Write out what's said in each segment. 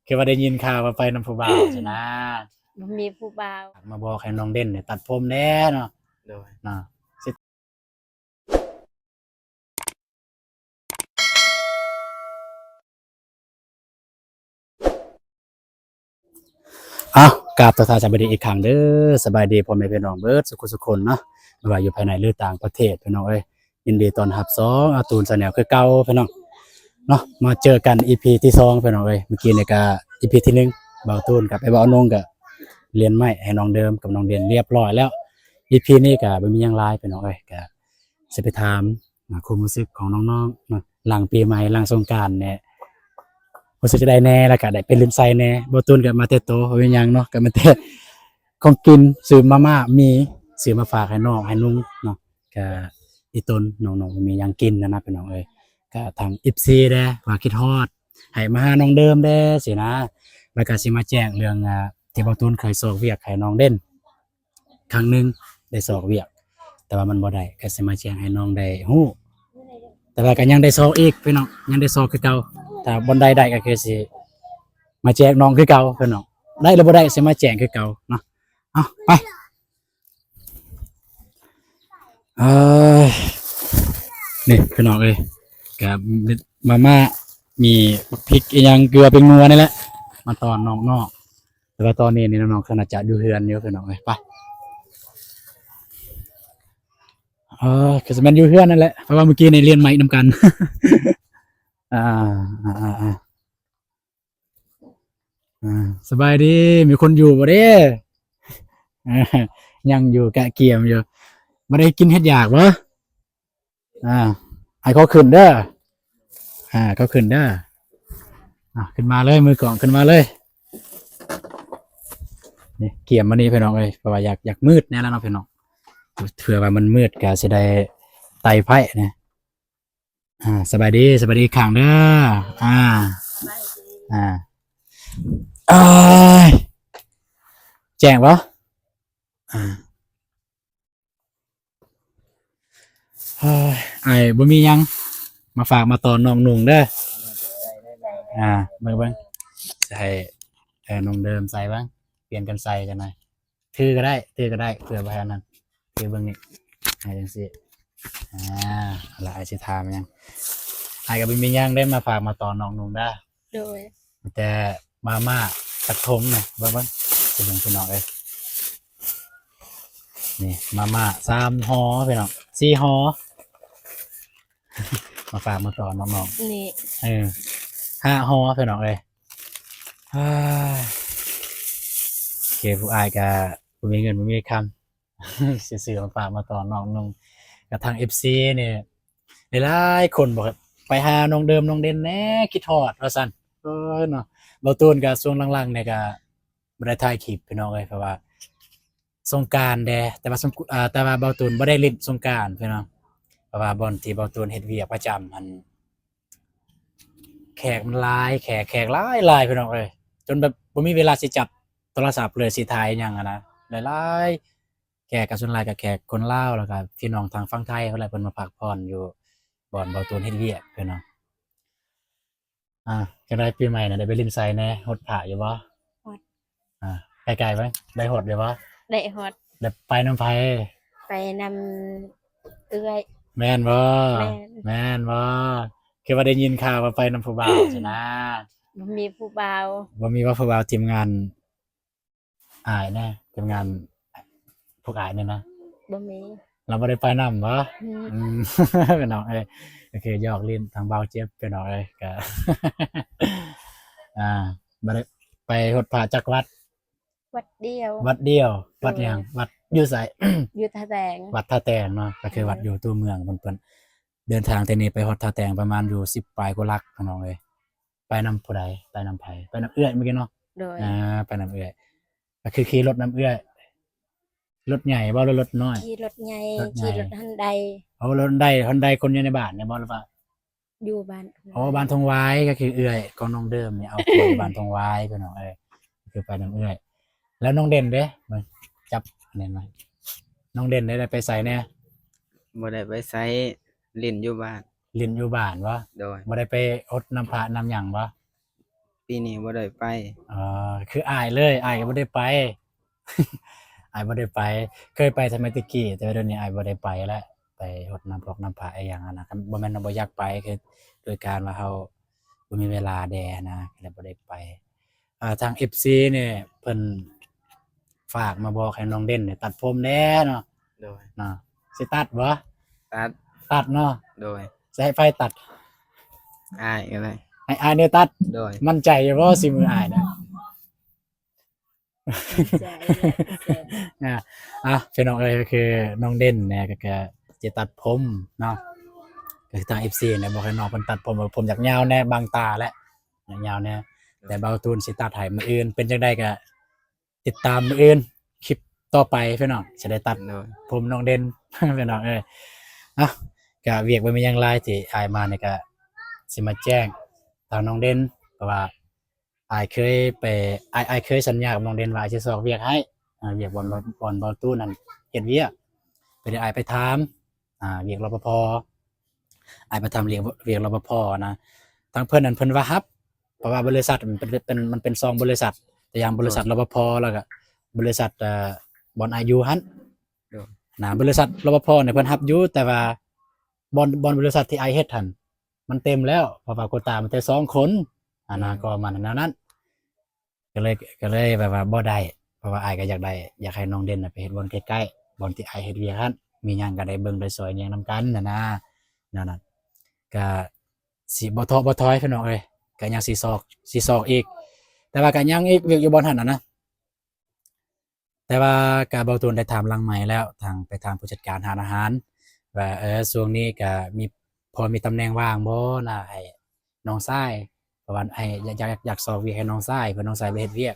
ຄືວ່າໄດ້ຍິນຂ່າວວ່າໄປນຳຜູ້ບ່າວຊັ້ນນາ. ບໍ່ມີຜູ້ບ່າວ. ມາບອກໃຫ້ນ້ອງເດັ່ນນີ້ຕັດຜົມແດ່ເນາະ. ໂດຍ. ເນາະ. ເອົ້າ ກາບທັກທາຍສະບາຍດີອີກຄັ້ງເດີ້. ສະບາຍດີພໍ່ແມ່ພີ່ນ້ອງເບິດສຸຂູສຸຄົນເນາະ, ບໍ່ວ່າຢູ່ພາຍໃນ ຫຼື ຕ່າງປະເທດ ພີ່ນ້ອງເອີຍ. ຍິນດີຕ້ອນຮັບຊ່ອງອາຕູນແຊນແນວຄືເກົ່າ ພີ່ນ້ອງເນາະ. ມາເຈີກັນອີພີທີສອງ ພີ່ນ້ອງເອີຍ. ເມື່ອກີ້ນີ້ກະອີພີທີໜຶ່ງ ບ່າວຕູນກັບອ້າຍບ່າວນົງກະລຽນໄມ້ໃຫ້ນ້ອງເດີມກັບນ້ອງເດັ່ນລຽບຮ້ອຍແລ້ວ. ອີພີນີ້ກະບໍ່ມີຫຍັງຫຼາຍ ພີ່ນ້ອງເອີຍ, ກະຊິໄປຖາມ ອ່າ ຄວາມຮູ້ສຶກຂອງນ້ອງໆເນາະ ຫຼັງປີໃໝ່ ຫຼັງສົງການແດ່ ຮູ້ສຶກຈັ່ງໃດແດ່ ແລ້ວກະໄດ້ໄປຫຼິ້ນໃສແດ່. ບ່າວຕູນກະມາແຕ່ໂຕ ບໍ່ມີຫຍັງເນາະ, ກະມາແຕ່ຂອງກິນ ຊື້ມາມ່າ ໝີ່ ຊື້ມາຝາກໃຫ້ນ້ອງໃຫ້ລຸງເນາະ, ກະອີ່ຕົນນ້ອງໆບໍ່ມີຫຍັງກິນຫັ້ນນະ ພີ່ນ້ອງເອີຍ. ກະທາງເອັຟຊີແດ່ ວ່າຄິດຮອດ ໃຫ້ມາຫານ້ອງເດີມແດ່ຊີ້ນະ. ແລ້ວກະຊິມາແຈ້ງເລື່ອງ ອ່າ ທີ່ບ່າວຕູນເຄີຍຊອກວຽກໃຫ້ນ້ອງເດັ່ນ ຄັ້ງໜຶ່ງໄດ້ຊອກວຽກ ແຕ່ວ່າມັນບໍ່ໄດ້ ກະຊິມາແຈ້ງໃຫ້ນ້ອງໄດ້ຮູ້. ແຕ່ວ່າກະຍັງໄດ້ຊອກອີກ ພີ່ນ້ອງ, ຍັງໄດ້ຊອກຄືເກົ່າ. ຖ້າບ່ອນໃດໄດ້ກະຄືຊິມາແຈ້ງນ້ອງຄືເກົ່າ ພີ່ນ້ອງ, ໄດ້ຫຼືບໍ່ໄດ້ຊິມາແຈ້ງຄືເກົ່າເນາະ. ເອົາ ໄປ. ເອີຍ ນີ້ ພີ່ນ້ອງເອີຍ, ກະມາມ່າ ມີບັກພິກອີ່ຫຍັງ ເກືອ ແປ້ງນົວນີ້ແຫຼະ ມາຕ້ອນນ້ອງໆ. ແຕ່ວ່າຕອນນີ້ນີ້ນ້ອງໆ ເຂົາໜ້າຈະຢູ່ເຮືອນຢູ່ ພີ່ນ້ອງເອີຍ. ໄປ ເອີ ຄືຊິແມ່ນຢູ່ເຮືອນນັ້ນແຫຼະ ເພາະວ່າມື້ກີ້ນີ້ລຽນໄມ້ນຳກັນ. ອ່າ ອ່າ ອ່າ ອ່າ ອ່າ ສະບາຍດີ ມີຄົນຢູ່ບໍ່ເດ້? ອ່າ ຍັງຢູ່ກະກຽມຢູ່. ບໍ່ໄດ້ກິນເຮັດຢາກບໍ່? ອ່າ ໃຫ້ເຂົາຂຶ້ນເດີ ອ່າ ເຂົາຂຶ້ນເດີ. ອ່າ ຂຶ້ນມາເລີຍ ມືກ້ອງ ຂຶ້ນມາເລີຍ. ນີ້ ກຽມມານີ້ ພີ່ນ້ອງເອີຍ, ເພາະວ່າຢາກ ຢາກມືດແດ່ແລ້ວເນາະ ພີ່ນ້ອງ. ເພື່ອວ່າມັນມືດກະຊິໄດ້ໄຕ່ໄພ້ນະ. ອ່າ ສະບາຍດີ ສະບາຍດີອີກຄັ້ງເດີ. ອ່າ ສະບາຍດີ ອ່າ ເອີຍ ແຈ້ງບໍ່? ອ່າ ເອີຍ ອ້າຍບໍ່ມີຫຍັງ ມາຝາກມາຕ້ອນນ້ອງນຸ່ງເດີ. ອ່າ ເບິ່ງ ເບິ່ງ ໃສ່ ເອີ ນ້ອງເດີມໃສ່ເບິ່ງ ປ່ຽນກັນໃສ່ຈັກໜ່ອຍ. ຖືກະໄດ້ ຖືກະໄດ້ ເພື່ອບໍ່ໃຫ້ອັນນັ້ນ. ຖືເບິ່ງນີ້ ອ່າ ຈັ່ງຊີ້. ອ່າ ລະອ້າຍຊິຖາມຫຍັງ? ອ້າຍກະບໍ່ມີຫຍັງເດ້ ມາຝາກມາຕ້ອນນ້ອງນຸ່ງເດີ. ໂດຍ. ມີແຕ່ມາມ່າຈັກຖົງນະ ເບິ່ງ ເບິ່ງ ຊິເບິ່ງ ພີ່ນ້ອງເອີຍ. ນີ້ ມາມ່າສາມຫໍ່ ພີ່ນ້ອງ ສີ່ຫໍ່ ມາຝາກມາຕ້ອນນ້ອງໆ. ນີ້ ເອີ ຫ້າຫໍ່ ພີ່ນ້ອງເອີຍ. ໂອເຄ ພວກອ້າຍກະບໍ່ມີເງິນບໍ່ມີຄຳ ຊື້ໆມາຝາກມາຕ້ອນນ້ອງນຸ່ງ. ກະທາງເອັຟຊີນີ້ ຫຼາຍໆຄົນບອກ ໄປຫານ້ອງເດີມນ້ອງເດັ່ນແດ່ ຄິດຮອດວ່າຊັ້ນ. ເອີເນາະ ບ່າວຕູນກະຊ່ວງຫຼັງໆນີ້ກະບໍ່ໄດ້ຖ່າຍຄລິບ ພີ່ນ້ອງເອີຍ ເພາະວ່າສົງການແດ່. ແຕ່ວ່າສົງ ອ່າ ແຕ່ວ່າບ່າວຕູນບໍ່ໄດ້ຫຼິ້ນສົງການ ພີ່ນ້ອງ, ເພາະວ່າບ່ອນທີ່ບ່າວຕູນເຮັດວຽກປະຈຳຫັ້ນ ແຂກມັນຫຼາຍ ແຂກ ແຂກຫຼາຍໆ ພີ່ນ້ອງເອີຍ, ຈົນແບບບໍ່ມີເວລາຊິຈັບໂທລະສັບເລີຍ ຊິຖ່າຍຫຍັງຫັ້ນນະ. ຫຼາຍໆ ແຂກກະສ່ວນຫຼາຍກະແຂກຄົນລາວ ແລ້ວກະພີ່ນ້ອງທາງຝັ່ງໄທພຸ້ນແຫຼະ ເພິ່ນມາພັກຜ່ອນຢູ່ບ່ອນບ່າວຕູນເຮັດວຽກ ພີ່ນ້ອງ. ອ່າ ຈັ່ງໃດປີໃໝ່ນະ ໄດ້ໄປຫຼິ້ນໃສແດ່? ຫົດພະຢູ່ບໍ່? ຫົດ. ອ່າ ໃກ້ໆ ໄປ ໄດ້ຫົດຢູ່ບໍ່? ໄດ້ຫົດ. ໄດ້ໄປນຳໃຜ? ໄປນຳເອື້ອຍ. ແມ່ນບໍ່? ແມ່ນ. ແມ່ນບໍ່? ຄືວ່າໄດ້ຍິນຂ່າວວ່າໄປນຳຜູ້ບ່າວຊັ້ນນາ. ບໍ່ມີຜູ້ບ່າວ. ບໍ່ມີວ່າຜູ້ບ່າວ ທີມງານ ອ້າຍນະ ເປັນງານພວກອ້າຍນີ້ນະ? ບໍ່ມີ. ລາວບໍ່ໄດ້ໄປນຳບໍ່? ອືມ ອືມ ພີ່ນ້ອງເອີຍ ກະຄືຫຍອກຫຼິ້ນ ທາງບ່າວເຈັບ ພີ່ນ້ອງເອີຍ. ກະ ອ່າ ບໍ່ໄດ້ໄປຫົດພະຈັກວັດ? ວັດດຽວ. ວັດດຽວ. ໂດຍ. ວັດຫຍັງ? ວັດຢູ່ໃສ? ຢູ່ທ່າແຕງ. ວັດທ່າແຕງເນາະ ກະຄື ໂດຍ ວັດຢູ່ຕົວເມືອງພຸ້ນ. ເພິ່ນເດີນທາງແຕ່ນີ້ໄປຮອດທ່າແຕງປະມານຢູ່ສິບປາຍກວ່າຫຼັກ ພີ່ນ້ອງເອີຍ. ໄປນຳຜູ້ໃດ? ໄປນຳໃຜ? ໄປນຳເອື້ອຍມື້ກີ້ເນາະ? ໂດຍ. ອ່າ ໄປນຳເອື້ອຍ. ກະຄືຂີ່ລົດນຳເອື້ອຍ. ລົດໃຫຍ່ບໍ່ ຫຼືລົດນ້ອຍ? ຂີ່ລົດໃຫຍ່. ຂີ່ລົດຮອນໄດ. ໂອ້ ລົດຮອນໄດ. ຮອນໄດຄົນຢູ່ໃນບ້ານນີ້ບໍ່ ຫຼືວ່າ? ຢູ່ບ້ານ. ໂອ້ ບ້ານທົ່ງຫວາຍ. ກະຄືເອື້ອຍຂອງນ້ອງເດີມນີ້ ເອົາຜົວຢູ່ບ້ານທົ່ງຫວາຍ ພີ່ນ້ອງເອີຍ. ກະຄືໄປນຳເອື້ອຍ. ແລ້ວນ້ອງເດັ່ນເດ້? ມາຈັບແໜ້ນມາ. ນ້ອງເດັ່ນໄດ້ໄປໃສແດ່? ບໍ່ໄດ້ໄປໃສ. ຫຼິ້ນຢູ່ບ້ານ. ຫຼິ້ນຢູ່ບ້ານບໍ່? ໂດຍ. ບໍ່ໄດ້ໄປຫົດນຳພະນຳຫຍັງບໍ່? ປີນີ້ບໍ່ໄດ້ໄປ. ເອີ ຄືອ້າຍເລີຍ ອ້າຍກໍບໍ່ໄດ້ໄປ ອ້າຍບໍ່ໄດ້ໄປ. ເຄີຍໄປສະໄໝແຕ່ກີ້ ແຕ່ວ່າດຽວນີ້ອ້າຍບໍ່ໄດ້ໄປແລ້ວ ໄປຫົດນ້ຳພອກນ້ຳພະອີ່ຫຍັງຫັ້ນນະ. ບໍ່ແມ່ນວ່າບໍ່ຢາກໄປ ຄືໂດຍການວ່າເຮົາບໍ່ມີເວລາແດ່ນະ ກໍເລີຍບໍ່ໄດ້ໄປ. ອ່າ ທາງເອັຟຊີນີ້ເພິ່ນຝາກມາບອກໃຫ້ນ້ອງເດັ່ນນີ້ຕັດຜົມແດ່ເນາະ. ໂດຍ ເນາະ ຊິຕັດບໍ່? ຕັດ ຕັດເນາະ. ໂດຍ ຊິໃຫ້ໃຜຕັດ? ອ້າຍກໍໄດ້. ໃຫ້ອ້າຍນີ້ຕັດ? ໂດຍ ໝັ້ນໃຈຢູ່ບໍ່ສີມືອ້າຍນະ? ໃຈແຫຼະ. ອ່າ ອ່ະ ພີ່ນ້ອງເອີຍ ກໍຄືນ້ອງເດັ່ນແນ່ ກໍ ກໍຈະຕັດຜົມເນາະ ກໍຄືທາງເອັຟຊີແນ່ ບອກໃຫ້ນ້ອງເພິ່ນຕັດຜົມ ຜົມຢາກຍາວແນ່ ບັງຕາແຫຼະ ຢາກຍາວແນ່. ແຕ່ເບົາຕູນຊິຕັດໃຫ້ມື້ອື່ນ ເປັນຈັ່ງໃດກໍຕິດຕາມມື້ອື່ນ ຄລິບຕໍ່ໄປພີ່ນ້ອງ ຊິໄດ້ຕັດ ໂດຍ ຜົມນ້ອງເດັ່ນ ພີ່ນ້ອງເອີຍ. ເອົ້າ ກະວຽກບໍ່ມີຫຍັງຫຼາຍ ທີ່ອ້າຍມານີ້ກະຊິມາແຈ້ງທາງນ້ອງເດັ່ນ ເພາະວ່າ ອ້າຍເຄີຍໄປ ອ້າຍ ອ້າຍເຄີຍສັນຍາກັບນ້ອງເດັ່ນວ່າອ້າຍຊິຊອກວຽກໃຫ້ ອ່າ ວຽກບ່ອນ ບ່ອນເບົາຕູນນັ້ນເຮັດວຽກ ໄປ ອ້າຍໄປຖາມ ອ່າ ວຽກ ລປພ ອ້າຍໄປຖາມວຽກ ວຽກ ລປພ ນະ ທາງເພິ່ນນັ້ນເພິ່ນວ່າຮັບ ເພາະວ່າບໍລິສັດມັນເປັນ ເປັນ ມັນເປັນສອງບໍລິສັດ ແຕ່ຢ່າງບໍລິສັດ ໂດຍ ລປພ ແລ້ວກໍບໍລິສັດ ເອີ ບ່ອນອ້າຍຢູ່ຫັ້ນ ໂດຍ ນະ ບໍລິສັດ ລປພ ນີ້ເພິ່ນຮັບຢູ່ ແຕ່ວ່າບ່ອນ ບ່ອນບໍລິສັດທີ່ອ້າຍເຮັດຫັ້ນ ມັນເຕັມແລ້ວ ເພາະວ່າໂຄຕາມັນແຕ່ສອງຄົນ ອັນນະ ອືມ ກໍມັນແນວນັ້ນ ກໍເລີຍ ກໍເລີຍແບບວ່າບໍ່ໄດ້ ເພາະວ່າອ້າຍກໍຢາກໄດ້ ຢາກໃຫ້ນ້ອງເດັ່ນນະໄປເຮັດບ່ອນໃກ້ໆ ບ່ອນທີ່ອ້າຍເຮັດວຽກຫັ້ນ ມີຫຍັງກໍໄດ້ເບິ່ງໄດ້ຊ່ອຍຫຍັງນຳກັນຫັ້ນນະ ແນວນັ້ນ ກໍຊິບໍ່ທໍ້ບໍ່ຖອຍພີ່ນ້ອງເອີຍ ກໍຍັງຊິຊອກ ຊິຊອກອີກ ແຕ່ວ່າກໍຍັງອີກ ວຽກຢູ່ບ່ອນຫັ້ນນະ. ແຕ່ວ່າກະເບົາຕູນໄດ້ຖາມຫຼັງໄມແລ້ວ ທາງ ໄປຖາມຜູ້ຈັດການຮ້ານອາຫານວ່າ ເອີ ຊ່ວງນີ້ກະມີ ພໍມີຕຳແໜ່ງວ່າງບໍ່ນະ ໃຫ້ນ້ອງຊາຍ ເພາະວ່າໃຫ້ ຢາກ ຢາກ ຢາກຊອກວຽກໃຫ້ນ້ອງຊາຍ ເພື່ອນ້ອງຊາຍໄປເຮັດວຽກ.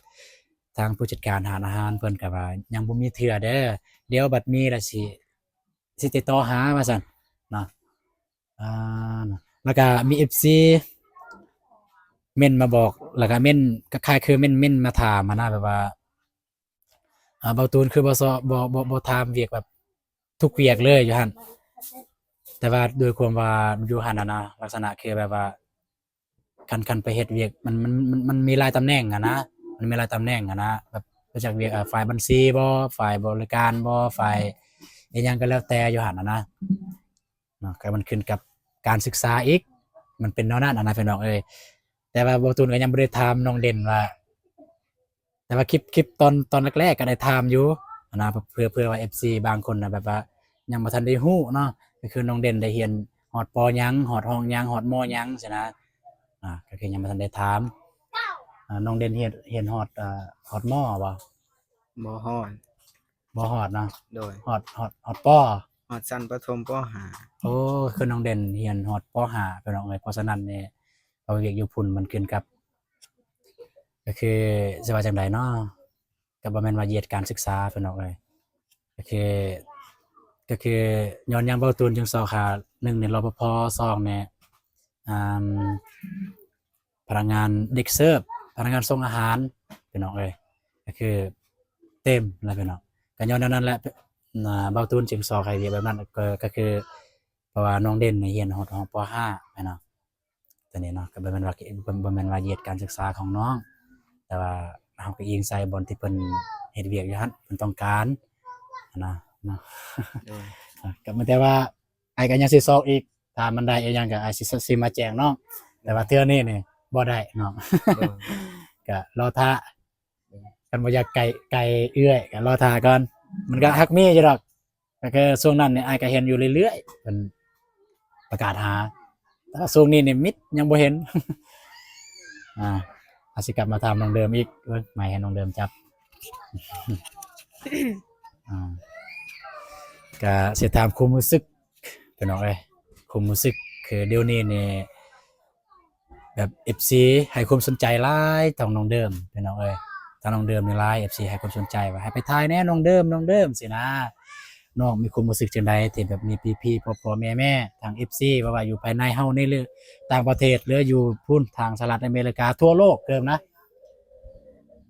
ທາງຜູ້ຈັດການຮ້ານອາຫານເພິ່ນກະວ່າ ຍັງບໍ່ມີເທື່ອເດີ ດຽວບັດມີລະຊິ ຊິຕິດຕໍ່ຫາ ວ່າຊັ້ນເນາະ. ອ່າ ແລ້ວກະມີເອັຟຊີເມັ້ນມາບອກ ແລ້ວກະເມັ້ນ ຄ້າຍໆຄືເມັ້ນ ເມັ້ນມາຖາມຫັ້ນນະ ແບບວ່າ ອ່າ ເບົາຕູນຄືບໍ່ຊອ ບໍ່ ບໍ່ ບໍ່ຖາມວຽກແບບທຸກວຽກເລີຍຢູ່ຫັ້ນ ແຕ່ວ່າດ້ວຍຄວາມວ່າຢູ່ຫັ້ນນະ ລັກສະນະຄືແບບວ່າ ຄັນ ຄັນໄປເຮັດວຽກ ມັນ ມັນ ມັນ ມັນມີຫຼາຍຕຳແໜ່ງຫັ້ນນະ ມັນມີຫຼາຍຕຳແໜ່ງຫັ້ນນະ ແບບ ມາຈາກວຽກ ອ່າ ຝ່າຍບັນຊີບໍ ຝ່າຍບໍລິການບໍ ຝ່າຍອີ່ຫຍັງກໍແລ້ວແຕ່ຢູ່ຫັ້ນນະ ເນາະ ກໍມັນຂຶ້ນກັບການສຶກສາອີກ ມັນເປັນແນວນັ້ນຫັ້ນນະ ພີ່ນ້ອງເອີຍ. ແຕ່ວ່າເບົາຕູນກໍຍັງບໍ່ໄດ້ຖາມນ້ອງເດັ່ນວ່າ ແຕ່ວ່າຄລິບ ຄລິບຕອນ ຕອນແລກໆກໍໄດ້ຖາມຢູ່ຫັ້ນນະ ເພື່ອ ເພື່ອວ່າເອັຟຊີບາງຄົນນະ ແບບວ່າຍັງບໍ່ທັນໄດ້ຮູ້ເນາະ ກໍຄືນ້ອງເດັ່ນໄດ້ຮຽນຮອດ ປໍ ຫຍັງ ຮອດຫ້ອງຫຍັງ ຮອດ ມໍ ຫຍັງຊີ້ນະ ອ່າ ກໍຄືຍັງບໍ່ທັນໄດ້ຖາມ ອ່າ ນ້ອງເດັ່ນຮຽນ ຮຽນຮອດ ເອີ ຮອດ ມໍ ບໍ່? ບໍ່ຮອດ ບໍ່ຮອດເນາະ. ໂດຍ ຮອດ ຮອດ ຮອດ ປໍ ຮອດຊັ້ນປະຖົມ ປໍຫ້າ. ໂອ້ ຄືນ້ອງເດັ່ນຮຽນຮອດ ປໍຫ້າ ພີ່ນ້ອງເອີຍ. ເພາະສະນັ້ນນີ້ ເພາະວຽກຢູ່ພຸ້ນມັນຂຶ້ນກັບ ກໍຄືຊິວ່າຈັ່ງໃດເນາະ ກໍບໍ່ແມ່ນວ່າຢຽດການສຶກສາ ພີ່ນ້ອງເອີຍ. ກໍຄື ກໍຄືຍ້ອນຫຍັງເບົາຕູນຈຶ່ງຊອກຫາ ໜຶ່ງ ໃນ ລປພ ສອງ ໃນ ອ່າ ພະນັກງານເດັກເສີບ ພະນັກງານສົ່ງອາຫານ ພີ່ນ້ອງເອີຍ ກໍຄືເຕັມແລ້ວພີ່ນ້ອງ. ກໍຍ້ອນແນວນັ້ນແຫຼະ ອ່າ ເບົາຕູນຈຶ່ງຊອກໃຫ້ວຽກແບບນັ້ນ ກໍ ກໍຄື ເພາະວ່ານ້ອງເດັ່ນນີ້ຮຽນຮອດຫ້ອງ ປໍຫ້າ ແມ່ນເນາະ ຕົວນີ້ເນາະ. ກໍບໍ່ແມ່ນວ່າ ບໍ່ແມ່ນວ່າຢຽດການສຶກສາຂອງນ້ອງ ແຕ່ວ່າເຮົາກໍອີງໃສ່ບ່ອນທີ່ເພິ່ນເຮັດວຽກຢູ່ຫັ້ນ ເພິ່ນຕ້ອງການຫັ້ນນະເນາະ. ໂດຍ ກໍມີແຕ່ວ່າ ອ້າຍກໍຍັງຊິຊອກອີກ ຖ້າມັນໄດ້ອີ່ຫຍັງກໍອ້າຍຊິ ຊິມາແຈ້ງນ້ອງ ແຕ່ວ່າເທື່ອນີ້ນີ້ບໍ່ໄດ້ນ້ອງ ໂດຍ ກໍລໍຖ້າ ຄັນບໍ່ຢາກໄກ ໄກເອື້ອຍກໍລໍຖ້າກ່ອນ ມັນກໍຮັກມີຢູ່ດອກ. ກໍຄືຊ່ວງນັ້ນນີ້ອ້າຍກໍເຫັນຢູ່ເລື້ອຍໆ ເພິ່ນປະກາດຫາ ແຕ່ວ່າຊ່ວງນີ້ນີ້ມິດ ຍັງບໍ່ເຫັນ. ອ່າ ອາດຊິກັບມາຖາມນ້ອງເດີມອີກ ເບິ່ງໄມໃຫ້ນ້ອງເດີມຈັບ. ອ່າ ກະຊິຖາມຄວາມຮູ້ສຶກ ພີ່ນ້ອງເອີຍ ຄວາມຮູ້ສຶກ ຄືດຽວນີ້ນີ້ແບບເອັຟຊີໃຫ້ຄວາມສົນໃຈຫຼາຍທາງນ້ອງເດີມ ພີ່ນ້ອງເອີຍ. ທາງນ້ອງເດີມນີ້ຫຼາຍ ເອັຟຊີໃຫ້ຄວາມສົນໃຈວ່າໃຫ້ໄປຖ່າຍແດ່ນ້ອງເດີມ ນ້ອງເດີມ ຊີ້ນະ. ນ້ອງມີຄວາມຮູ້ສຶກຈັ່ງໃດທີ່ແບບມີພີ່ໆ ພໍ່ໆ ແມ່ໆ ທາງເອັຟຊີ ບໍ່ວ່າຢູ່ພາຍໃນເຮົານີ້ ຫຼື ຕ່າງປະເທດ ຫຼື ຢູ່ພຸ້ນ ທາງສະຫະລັດອາເມລິກາ ທົ່ວໂລກເກີບນະ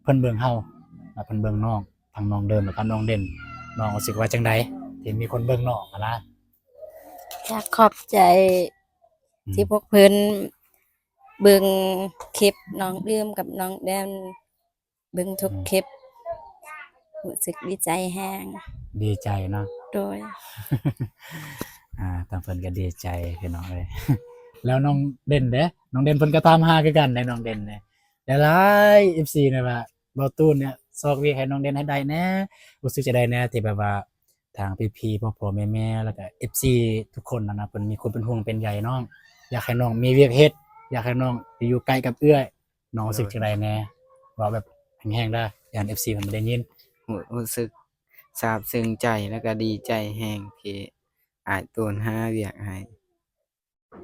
ເພິ່ນເບິ່ງເຮົາ ແລະ ເພິ່ນເບິ່ງນ້ອງ ທັງນ້ອງເດີມ ແລະ ກັບນ້ອງເດັ່ນ ນ້ອງຮູ້ສຶກວ່າຈັ່ງໃດ ທີ່ມີຄົນເບິ່ງນ້ອງຫັ້ນນະ? ຢາກຂອບໃຈ ອືມ ທີ່ພວກເພິ່ນ ເບິ່ງຄລິບນ້ອງອື່ມກັບນ້ອງແດນ ເບິ່ງທຸກຄລິບ ຮູ້ສຶກດີໃຈແຮງ. ດີໃຈເນາະ. ໂດຍ. ອ່າ ທາງເພິ່ນກໍດີໃຈພີ່ນ້ອງເອີຍ. ແລ້ວນ້ອງເດັ່ນເດ້? ນ້ອງເດັ່ນເພິ່ນກໍຖາມຫາຄືກັນເດ້ ນ້ອງເດັ່ນເດ້. ຫຼາຍໆ ເອັຟຊີ ນະວ່າ ບ່າວຕູນເນຍຊອກວຽກໃຫ້ນ້ອງເດັ່ນໃຫ້ໄດ້ແດ່. ຮູ້ສຶກຈັ່ງໃດແດ່ທີ່ແບບວ່າ ທາງພີ່ໆ ພໍ່ໆ ແມ່ໆ ແລ້ວກະເອັຟຊີ ທຸກຄົນຫັ້ນນະ ເພິ່ນມີຄວາມເປັນຫ່ວງເປັນໃຍນ້ອງ ຢາກໃຫ້ນ້ອງມີວຽກເຮັດ ຢາກໃຫ້ນ້ອງໄປຢູ່ໃກ້ກັບເອື້ອຍ. ນ້ອງຮູ້ສຶກຈັ່ງໃດແດ່? ເວົ້າແບບແຮງໆ ເດີ ຢ້ານເອັຟຊີ ເພິ່ນບໍ່ໄດ້ຍິນ. ຮູ້ ຮູ້ສຶກຊາບຊຶ້ງໃຈ ແລ້ວກະດີໃຈແຮງທີ່ອ້າຍຕູນຫາວຽກໃຫ້. ອື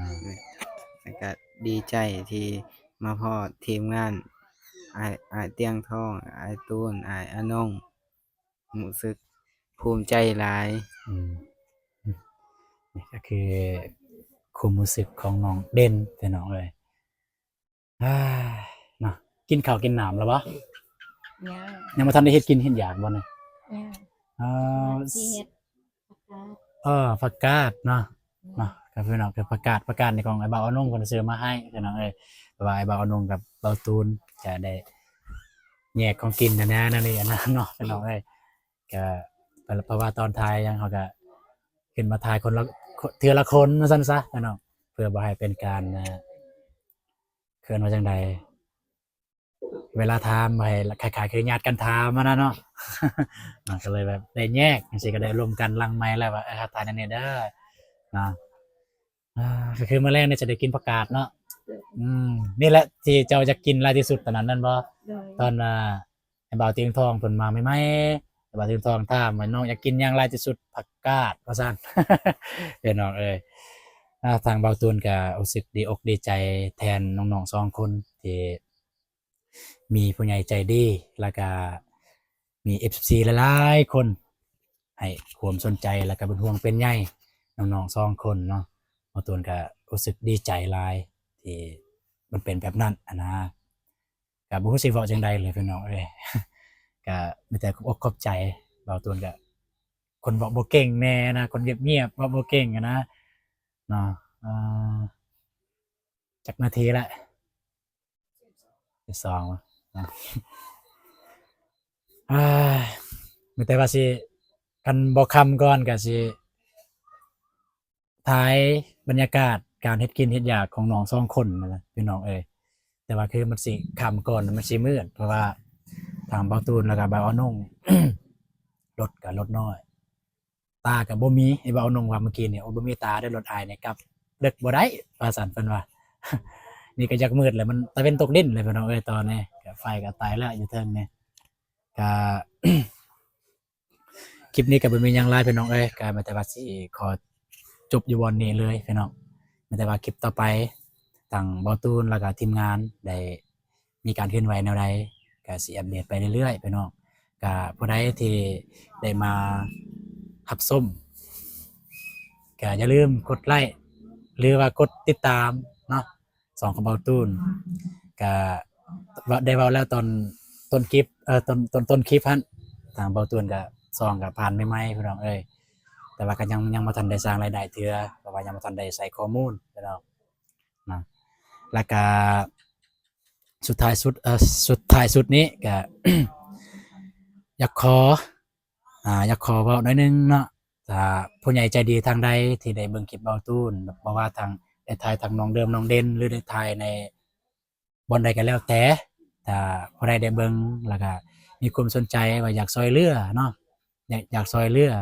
ມ ແລ້ວກະດີໃຈທີ່ມາພໍ້ທີມງານ ອ້າຍ ອ້າຍຕຽງທອງ ອ້າຍຕູນ ອ້າຍອານົງ ຮູ້ສຶກພູມໃຈຫຼາຍ. ອືມ ນີ້ກໍຄືຄວາມຮູ້ສຶກຂອງນ້ອງເດັ່ນ ພີ່ນ້ອງເອີຍ. ເນາະ ກິນເຂົ້າກິນນ້ຳແລ້ວບໍ່? ຍັງ ຍັງບໍ່ທັນໄດ້ເຮັດກິນເຮັດຢາກບໍ່ນີ້? ຍັງ. ເອີ ຊິເຮັດຜັກກາດ ເອີ ຜັກກາດເນາະ. ແມ່ນ. ເນາະ ກໍພີ່ນ້ອງ ຄືຜັກກາດ ຜັກກາດນີ້ຂອງອ້າຍບ່າວອານົງເພິ່ນຊື້ມາໃຫ້ພີ່ນ້ອງເອີຍ. ເພາະວ່າອ້າຍບ່າວອານົງກັບບ່າວຕູນຈະໄດ້ແຍກຂອງກິນຫັ້ນນະ ແນວນີ້ຫັ້ນນະເນາະ ພີ່ນ້ອງເອີຍ. ກໍເພາະວ່າຕອນຖ່າຍຫຍັງ ເຮົາກໍຂຶ້ນມາຖ່າຍຄົນລະ ເທື່ອລະຄົນວ່າຊັ້ນຊະພີ່ນ້ອງ ເພື່ອບໍ່ໃຫ້ເປັນການ ອ່າ ເອີ້ນວ່າຈັ່ງໃດ ເວລາຖາມໃຫ້ຄ້າຍໆຄືຍາດກັນຖາມຫັ້ນນະເນາະ. ມັນກໍເລີຍແບບໄດ້ແຍກຈັ່ງຊີ້ ກໍໄດ້ລົມກັນຫຼັງໄມແລ້ວວ່າ ເອີ ຖ້າຖ່າຍແນວນີ້ເດີເນາະ. ອ່າ ກໍຄືມື້ແລງນີ້ຈະໄດ້ກິນຜັກກາດເນາະ. ໂດຍ. ອືມ ນີ້ແຫຼະທີ່ເຈົ້າຢາກກິນຫຼາຍທີ່ສຸດຕອນນັ້ນແມ່ນບໍ່? ໂດຍ. ຕອນ ອ່າ ໃຫ້ບ່າວຕຽງທອງເພິ່ນມາໃໝ່ໆ ບ່າວຕຽງທອງຖາມວ່າ ນ້ອງຢາກກິນຫຍັງຫຼາຍທີ່ສຸດ? ຜັກກາດວ່າຊັ້ນ ພີ່ນ້ອງເອີຍ. ອ່າ ທາງບ່າວຕູນກໍຮູ້ສຶກດີອົກດີໃຈແທນນ້ອງໆສອງຄົນ ທີ່ມີຜູ້ໃຫຍ່ໃຈດີ ແລ້ວກໍມີເອັຟຊີຫຼາຍໆຄົນໃຫ້ຄວາມສົນໃຈ ແລ້ວກໍເປັນຫ່ວງເປັນໃຍນ້ອງໆສອງຄົນເນາະ. ບ່າວຕູນກໍຮູ້ສຶກດີໃຈຫຼາຍທີ່ມັນເປັນແບບນັ້ນຫັ້ນນະ. ກໍບໍ່ຮູ້ຊິເວົ້າຈັ່ງໃດເລີຍພີ່ນ້ອງເອີຍ. ກໍມີແຕ່ຂອບອົກຂອບໃຈ. ບ່າວຕູນກໍຄົນເວົ້າບໍ່ເກັ່ງແດ່ນະ ຄົນງຽບໆ ເວົ້າບໍ່ເກັ່ງຫັ້ນນະເນາະ. ເອີ ຈັກນາທີລະ? ສິບສອງ ເນາະ. ອ່າ ມີແຕ່ວ່າຊິ ຄັນບໍ່ຄ່ຳກ່ອນກໍຊິ ຖ່າຍບັນຍາກາດການເຮັດກິນເຮັດຢາກຂອງນ້ອງສອງຄົນນັ້ນແຫຼະພີ່ນ້ອງເອີຍ. ແຕ່ວ່າຄືມັນຊິຄ່ຳກ່ອນ ມັນຊິມືດ ເພາະວ່າທາງບ່າວຕູນ ແລ້ວກໍບ່າວອານົງ ລົດກໍລົດນ້ອຍ ຕາກໍບໍ່ມີ. ໄອ້ບ່າວອານົງວ່າມື້ກີ້ນີ້ ໂອ້ ບໍ່ມີຕາເດີ ລົດອ້າຍນີ້ກັບເດິກບໍ່ໄດ້ວ່າຊັ້ນ ເພິ່ນວ່າ. ນີ້ກໍຢາກມືດແລ້ວ ມັນຕາເວັນຕົກດິນແລ້ວພີ່ນ້ອງເອີຍ. ຕອນນີ້ກໍໄຟກໍຕາຍແລ້ວຢູ່ເທິງນີ້. ກໍ ຄລິບນີ້ກໍບໍ່ມີຫຍັງຫຼາຍພີ່ນ້ອງເອີຍ ກໍມີແຕ່ວ່າຊິຂໍຈົບຢູ່ບ່ອນນີ້ເລີຍພີ່ນ້ອງ. ມີແຕ່ວ່າຄລິບຕໍ່ໄປ ທາງບ່າວຕູນ ແລ້ວກໍທີມງານໄດ້ມີການເຄື່ອນໄຫວແນວໃດ ກໍຊິອັບເດດໄປເລື້ອຍໆພີ່ນ້ອງ. ກໍຜູ້ໃດທີ່ໄດ້ມາຮັບຊົມ ກໍຢ່າລືມກົດໄລ້ ຫຼືວ່າກົດຕິດຕາມເນາະ ຊ່ອງຂອງບ່າວຕູນ. ກະ ໄດ້ເວົ້າແລ້ວຕອນຕົ້ນຄລິບ ເອີ ຕົ້ນ ຕົ້ນ ຕົ້ນຄລິບຫັ້ນ ທາງບ່າວຕູນກະຊ່ອງກະຜ່ານໃໝ່ໆ ພີ່ນ້ອງເອີຍ. ແຕ່ວ່າກະຍັງ ຍັງບໍ່ທັນໄດ້ສ້າງລາຍໄດ້ເທື່ອ ເພາະວ່າຍັງບໍ່ທັນໄດ້ໃສ່ຂໍ້ມູນ ພີ່ນ້ອງນະ. ແລ້ວກະສຸດທ້າຍສຸດ ເອີ ສຸດທ້າຍສຸດນີ້ກະ ຢາກຂໍ ອ່າ ຢາກຂໍເວົ້າໜ້ອຍໜຶ່ງເນາະ. ຖ້າຜູ້ໃຫຍ່ໃຈດີທາງໃດທີ່ໄດ້ເບິ່ງຄລິບບ່າວຕູນ ແບບ ບໍ່ວ່າທາງ ໄດ້ຖ່າຍທາງນ້ອງເດີມ ນ້ອງເດັ່ນ ຫຼືໄດ້ຖ່າຍໃນບ່ອນໃດກໍແລ້ວແຕ່ ຖ້າຜູ້ໃດໄດ້ເບິ່ງ ແລ້ວກະມີຄວາມສົນໃຈວ່າຢາກຊ່ວຍເຫຼືອເນາະ ຢາກ ຢາກຊ່ວຍເຫຼືອ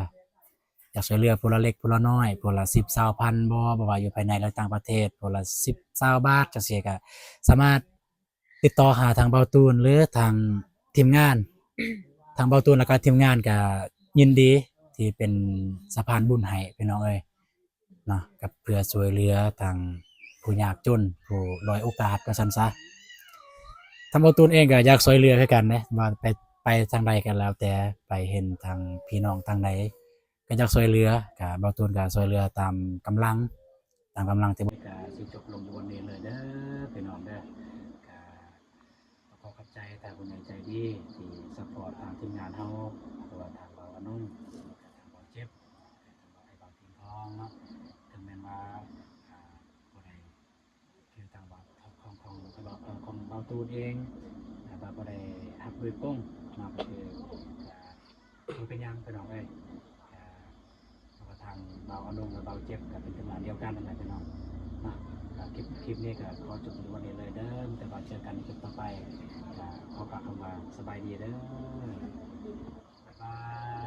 ຢາກຊ່ວຍເຫຼືອຜູ້ລະເລັກຜູ້ລະນ້ອຍ ຜູ້ລະສິບ ຊາວ ພັນບໍ່ ບໍ່ວ່າຢູ່ພາຍໃນ ຫຼື ຕ່າງປະເທດ ຜູ້ລະສິບ ຊາວ ບາດ ຈັ່ງຊີ້ ກະສາມາດ ຕິດຕໍ່ຫາທາງບ່າວຕູນ ຫຼື ທາງທີມງານ ທາງບ່າວຕູນ ແລ້ວກະທີມງານກະຍິນດີທີ່ເປັນສະພານບຸນໃຫ້ ພີ່ນ້ອງເອີຍເນາະ ກັບເພື່ອຊ່ວຍເຫຼືອທາງຜູ້ຍາກຈົນ ຜູ້ດ້ອຍໂອກາດວ່າຊັ້ນຊະ. ທາງບ່າວຕູນເອງກະຢາກຊ່ວຍເຫຼືອຄືກັນເດ້ ວ່າໄປ ໄປທາງໃດກໍແລ້ວແຕ່ ໄປເຫັນທາງພີ່ນ້ອງທາງໃດ ກໍຢາກຊ່ວຍເຫຼືອ ກະບ່າວຕູນກະຊ່ວຍເຫຼືອຕາມກຳລັງ ຕາມກຳລັງທີ່ ກະຊິຈົບລົງຢູ່ບ່ອນນີ້ເລີຍເດີພີ່ນ້ອງເດີ. ກະຂໍຂອບໃຈທ່ານຜູ້ໃຫຍ່ໃຈດີທີ່ຊັບພອດທາງທີມງານເຮົາ ບໍ່ວ່າທາງບ່າວອານົງ ທາງບ່າວເຈັບ ທາງບ່າວ ໄອ້ບ່າວຕຽງທອງເນາະ. ເຖິງແມ່ນວ່າ ອ່າ ບໍ່ໄດ້ ຄືທາງບ່າວທອງ ຕູນເອງ ແຕ່ວ່າບໍ່ໄດ້ຮັບໂດຍກົງເນາະ ກໍຄື ກໍບໍ່ເປັນຫຍັງພີ່ນ້ອງເອີຍ. ກໍ ເພາະວ່າທາງບ່າວອານົງ ແລະ ບ່າວເຈັບ ກໍເປັນທີມງານດຽວກັນນັ້ນແຫຼະພີ່ນ້ອງເນາະ. ກໍຄລິບ ຄລິບນີ້ກໍຂໍຈົບລົງໄວ້ນີ້ເລີຍເດີ ແຕ່ວ່າເຈີກັນໃນຄລິບຕໍ່ໄປ. ກໍຂໍກ່າວຄຳວ່າສະບາຍດີເດີ ບາຍບາຍ.